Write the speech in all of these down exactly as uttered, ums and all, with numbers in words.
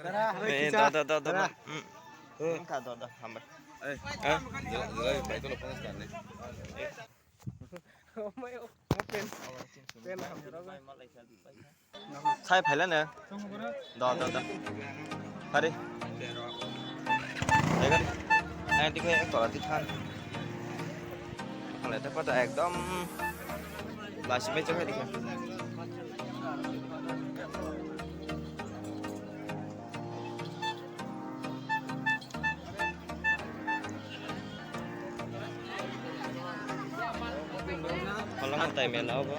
Eh, da, da, da, da, da. Hmm. Wngkha, da, da, hambai. Eh? Sai phailano. Da, da, da. Pari. Egan. Ang tikhe tola tikhan. Ang lete pada ekdom. Lasi mai chakha dikha. Kolom tai mela obo.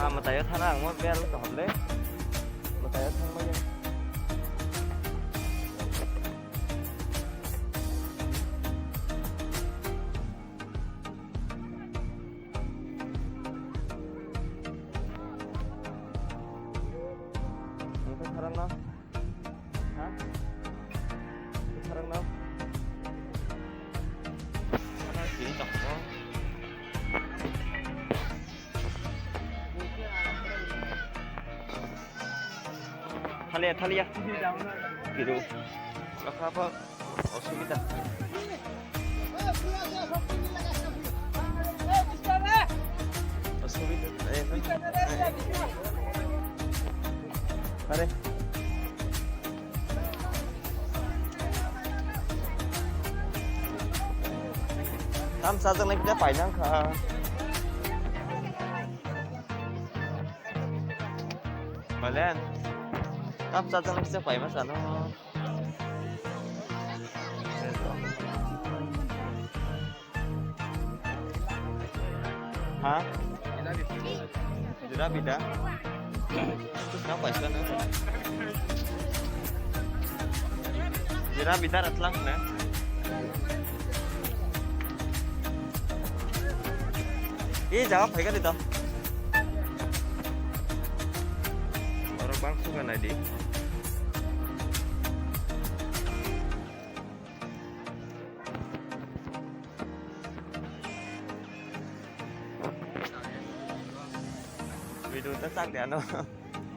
Ah, matayo thana ang mo bel kaham le. Matayo thang mo. Ang tharang na. Ha? Tharang na. Ano sini tak mo? Thalia, thalia. Biru. Apa apa? Osubida. Osubida. Eh, eh. Are. Tam sajak nai kita painang kha. Balen. Tam sajak nai kita paima sano. Ha? Jira bida? Nang paisa na? Jira bida ratlang na? Ih, jaga phaikha di to. Oro bang suka nai di. Video ta chak de ano.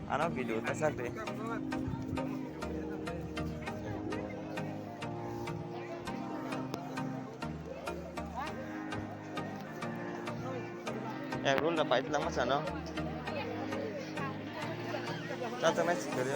Ano video ta chak de. Egg roll da pai lang ma sano. Cha cha nai sikari.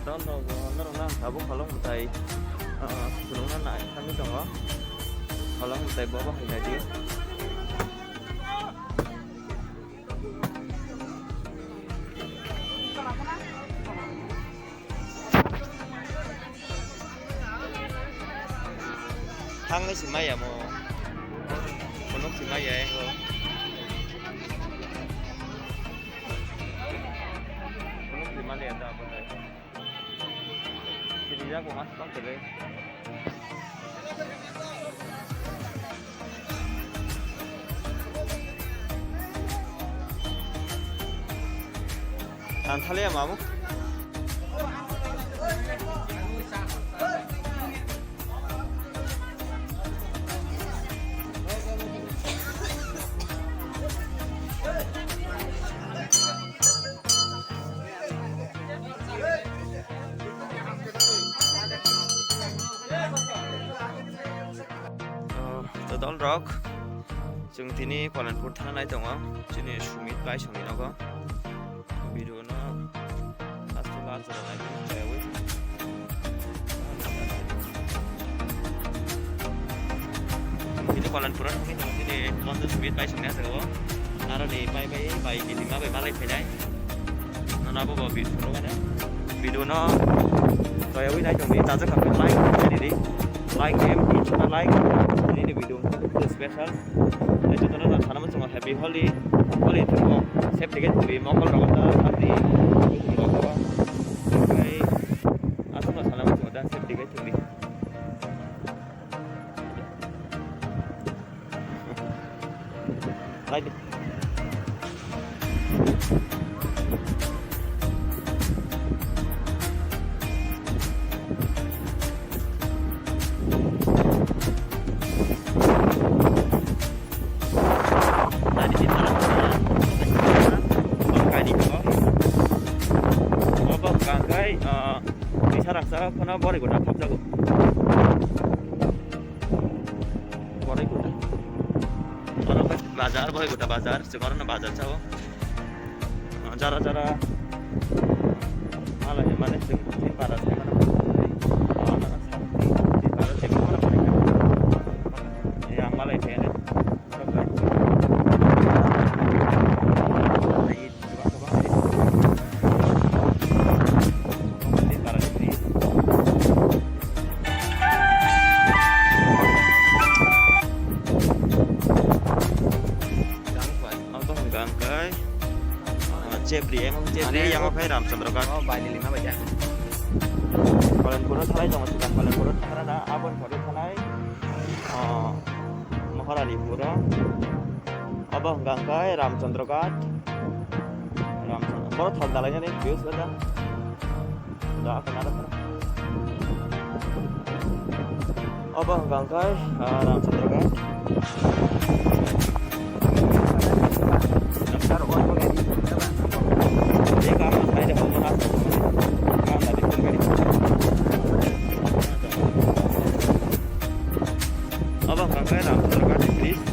Total rok norok na tabuk kholong mwtai, ah, phunukna nai thangwi tongo. Kholong mwtai bo bo hai nai di. Thangwi se maya mo. Phunuk se maya engo. Phunuk se maya da bo dai. Sini jago mas tong kere. Ang thale ya mamu. Oh, to dol rok, chwng tini Kolanpur thana nai tongo, chini Sumit bai songni nogo. Video no last to last jora nai tong chaywi. Tini Kolanpur thani tong tini Monday Sumit bai songni aswk o. Aro ni bai bai bai ni lima bai malai phainai. Nono abo bo video no. Video no. Bai wi nai tongdi, chajakha khe like khe ridi. Like em, like ridi video special. Tei jotono no sana muchungo happy Holi, Holi thwngmung safety khe thwngdi, mokol rok ta safety khe thwngdi. Tei aswkno sana muchungo da safety khe thwngdi. Lai di. Lai di, di, di. Obo kai di ko. Obo hwnkha khe, ah, Tisa raksa phano boroi gota khapjago. Boroi gota. Oro khe bazar, boroi gota bazar, chwng oro no bazar chao. Jara jara malai mane chwng tin para sai mano. Tin para sai mano. Ya malai thene. Chepri, emang Chepri, yang okai Ramchandra Ghat. Oh, bai lima baja. Palanpura thalai tongo, sikan Palanpura thalai na, abon pore thalai. Oh, Maharani pura. Abo hwnkha khe Ramchandra Ghat. Ramchandra, boro thok dalainani views gada. Da, ako nada, nada. Obo hwnkha khe, ah, Ramchandra Ghat. Obo hwnkha khe Ramchandra Ghat bridge.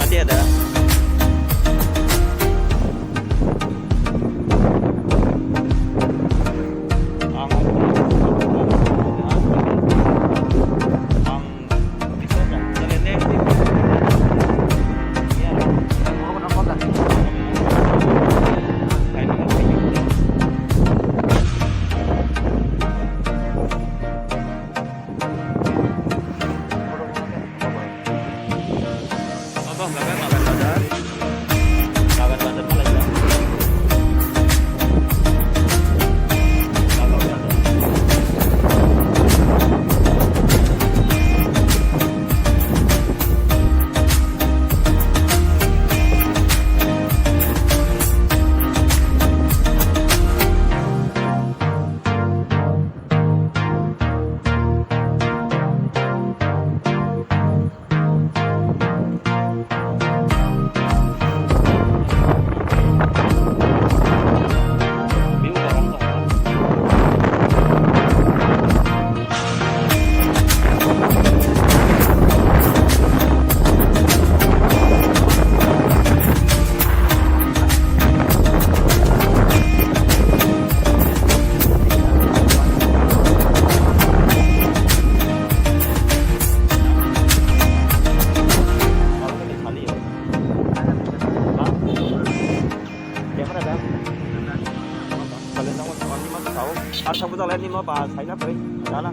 Ate ada. Obo hwnka khe Bagan Bazar. Bagan Bazar ma laijak. Bagan Bazar. Camera da. Kale nang nima sao. Ar sabu jalai nima ba saina koi. Jana.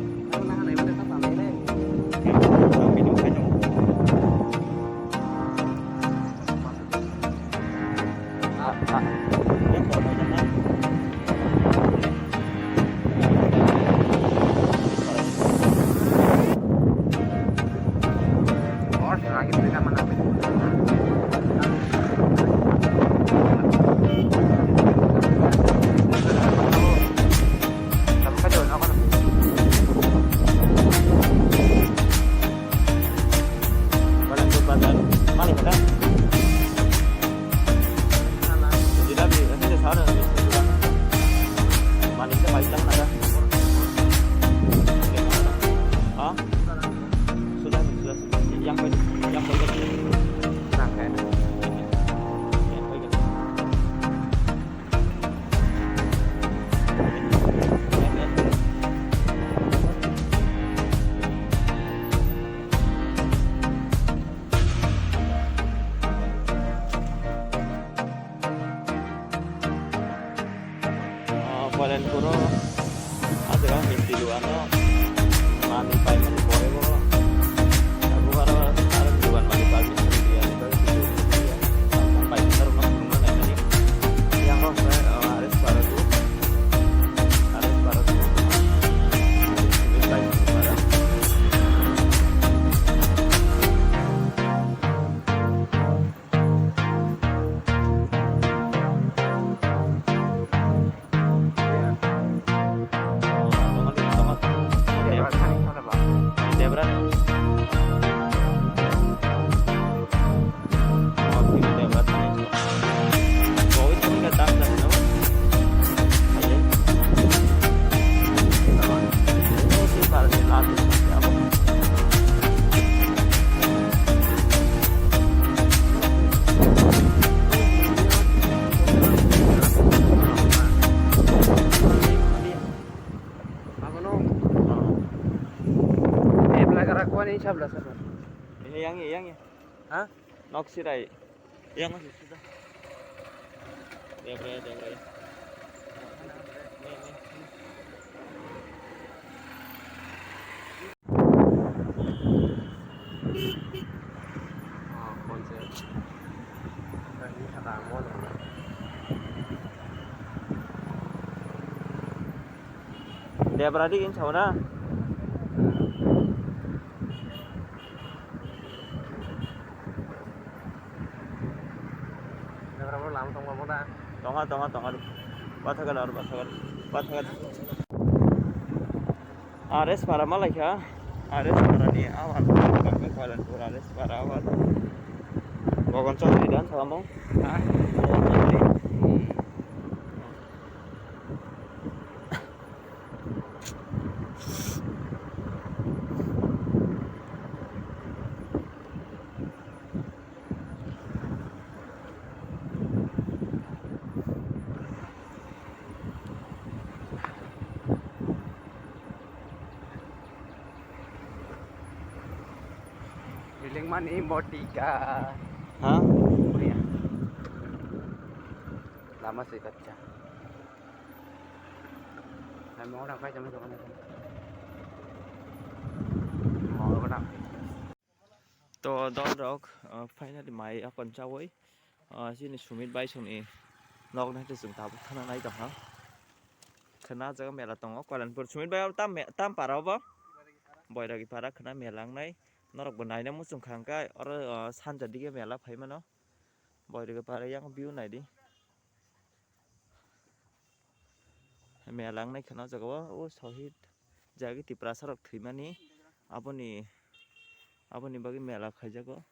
Abono. Em lagara kwani sabla sabla. Ini yang, yang ya. Ha? Nok sirai. Yang masih sudah. Debra, debra. Debra di in sauna. Debra bro lama tongma boda. Tonga, tonga, tonga. Bathagal ar bathagal. Bathagal. R S para malaikha. R S para ni awal. Bangkok Koilanpur R S para awal. Gogon Chaudhary dan salamo. Ha? Biling mani motika. Ha? Lama sih kacha. Hai mau orang kai jamu jamu. Mau orang. To dol rok, uh, finally mai akon chawi, uh, chini Sumit bai songni nok nai chwng tabuk thana nai tongkha. Khwna jaga mela tongo Koilanpur Sumit bai tam, tam para obo. Boiragi para khwna mela wngnai. Norok bo naina muchung kha hwnkhe oro, uh, sanja dige mela phai mano. Boiragi para yang view naidi. Mela wngnai khwna o jaga o, o Sohid jagi Tiprasa rok thwimani aboni, aboni bagwi mela khaijago.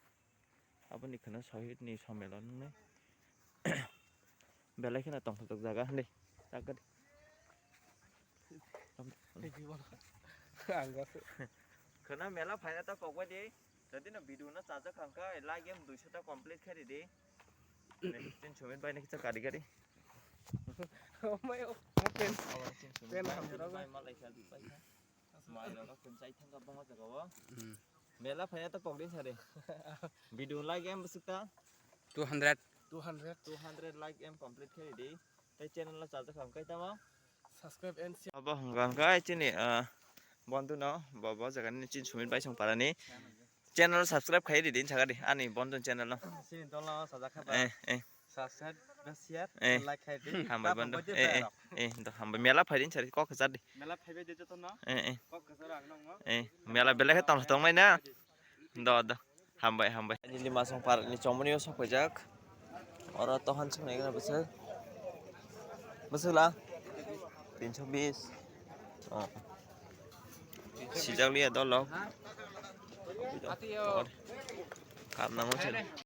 Aboni khwna Sohid ni sommelon wngnai. Belai kheno tongthok jaga hwnwi. Khwna mela phaina ta kokbai di. Jodi no video no chajak kha hwnkhe like em duiso ta complete khe ridi. Tin Sumit bai naki cha kari kari. Omai o pen. Pen hamjaro bai malai kha di bai kha. Mai rok pen chai thang ka bongo jaga o. Mela phaya ta kok din sare. Video like em bwswk ta. Two hundred. Two hundred. Two hundred like em complete khe ridi. Tei channel no chajak kha hwnkhe tamo. Subscribe and share. Abo hwnkha hwnkhe chini, ah, bondhu no bo, bo jaga ni chini Sumit bai song para ni. Channel subscribe khai ridi, saga di, ani bondon channel no. Chini dol no sajak kha ba. Eh, eh. Subscribe, share, eh, like khai di. Hambai bondon. Eh, eh, eh, do hambai mela phai din sari kok khacha di. Mela phai bai di joto no. Eh, eh. Kok khacha rang nong no. Eh, mela belai khe tong tong mai na. Do, do. Hambai, hambai. Ani lima song par ni chomoni o sok paijak. Oro tohan swngnai gana bwswk. Bwswk la? Tinso bis. Oh. Sijak liya dolo. Karna mo chwng.